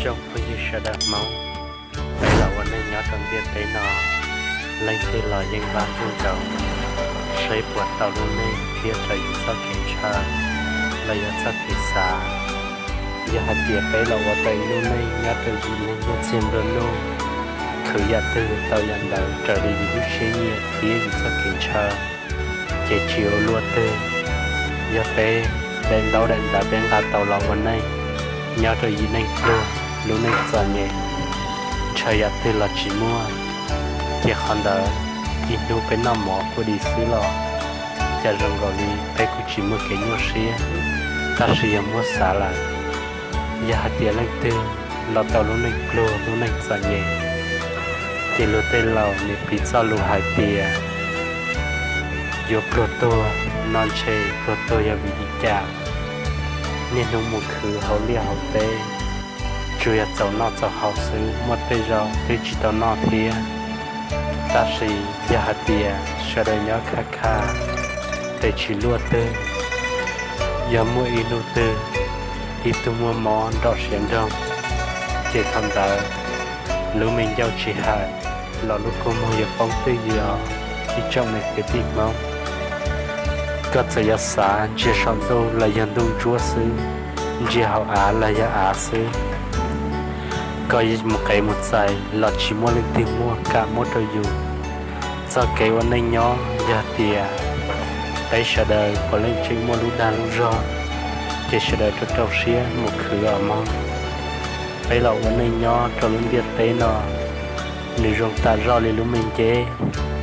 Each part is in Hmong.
Tsoom phooj ywg sawv daws Hmoob, peb los ua neej nyob rau ntiaj teb no, leej twg los yeej vam ntsej nkaus saib puas tau lub neej thiab raws yus txoj kev ntshaw los yog txoj kev xav. Yog hais tias peb los ua tau ib lub neej nyob rau yus neej muaj txiag nplua nuj, khwv yam twg tau yam ntawd raws li yus lub siab nyiam thiab yus txoj kev ntshaw, ces tsis ua luaj twg. Yog peb daim ntaub daim ntawv peb nqa tau los ua neej nyob rau yim neej pluag, lub neej txom nyem, ntshaw yam twg los tsis muaj, ces qhov ntawd ib hnub peb noj mov kua dis xwb los cas zoo nkaus li peb kuj tsis muaj kev nyuaj siab. Tab sis yog muab xav lawm, yog hais tias leej twg los tau lub neej pluag lub neej txom nyem, ces luag tej laus nws piv txoj lus hais tias yuav pluag tuag no ntshe pluag tuag yog vim li cas? Niaj hnub mus khwv hauv liaj hauv teb, tsuas yog txaus noj txaus haus xwb, muaj tej zaum twb tsis tau noj thiab. Tab sis yog hais tias sawv daws nyob khaj khaj, ces tsis luaj twg. Yog muaj ib hnub twg ib tug muaj mob nrom siav nroog, ces thaum ntawd lub me ncauj tsis hais los lub kua muag yuav poob twj ywm os ib tsoom me kwv tij Hmoob. Koj txawm yuav xav ntsia saum ntuj los yog ntuj ntsuab xwb, ntsia hauv av los yog av xwb, koj mus qev mus txais los tsis muaj leej twg muaj kam muab rau yus. Txoj kev ua neej nyob yog tias peb sawv daws puav leej tseem muaj lub dag lub zog, ces sawv daws rau rau siab mus khwv os mog. Peb los ua neej nyob rau lub ntiaj teb no, nws zoo tam zoj li lub me nceb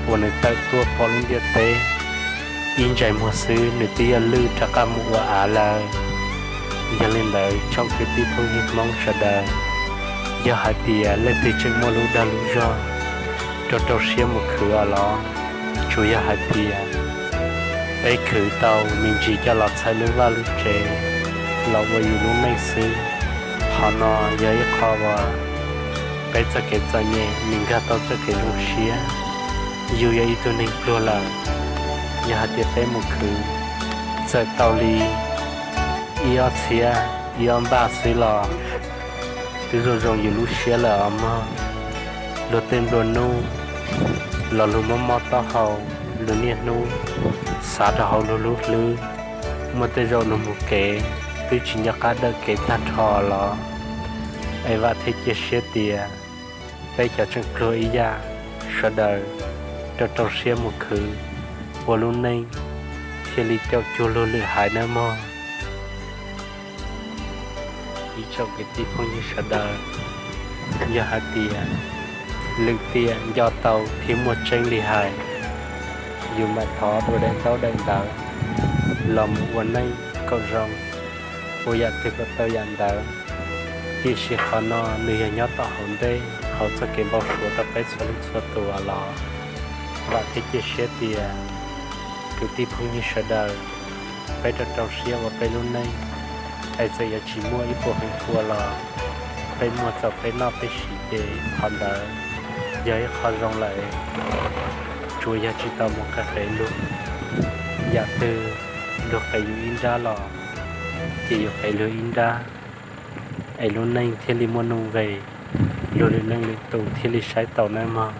uas nws tawm tuaj pom lub ntiaj teb ib ntsais muag xwb nws twb yuav lwj rov qab mus ua av lawm. Yog li ntawd tsoom kwv tij phooj ywg Hmoob sawv daws, yog hais tias leej twg tseem muaj lub dag lub zog, rau rau siab mus khwv os los. Tsuas yog hais tias peb khwv tau me ntsis coj los txhawb lub vaj lub tsev los ua yus lub neej xwb, qhov no yog ib qho uas peb txoj kev txom nyem nws nkag tau txoj kev zoo siab. Yus yog ib tug neeg pluag lawm, yog hais tias peb mus khwv txawm tau li ib ob txhiab ib ob npaj xwb los twb zoo zoo yus lub siab lawm os mog. Luag tej nplua nuj los luag mob mob taub hau, luag niaj hnub xav rau hauv luag lub hlwb, muaj tej zaum luag mus kev twb tsis nco qab dawm kev tag nrho los. Es vam thiab cia siab tias peb cov tseem pluag ib yam, sawv daws rau rau siab mus khwv ua lub neej thiaj li caum cuag luag lwm haiv nawb mog. Ib tsoom kwv tij phooj ywg sawv daws, yog hais tias lwm tiam nco tau thiab muaj tseeb li hais, yus mam thov dua daim ntaub daim ntawv los mus ua neej kom zoo, ua yam twg kom tau yam ntawd. Tiam sis qhov no nws yog nyob tom hauv ntej hauv txoj kev npau suav rau peb txhua leej txhua tus los. Vam thiab cia siab tias kwv tij phooj ywg sawv daws, peb rau rau siab ua peb lub neej, es txawm yuav tsis muaj ib puas feem pua los peb muaj txaus peb noj peb siv ces qhov ntawd yog ib qho zoo lawm. Tsuas yog tsis tau mus qev qev luag, yam twg luag qev yus ib nrab los ces yus qev luag ib nrab, es lub neej thiaj li muaj nuj nqis, luag lwm leej lwm tus thiaj li saib taus nawb mog.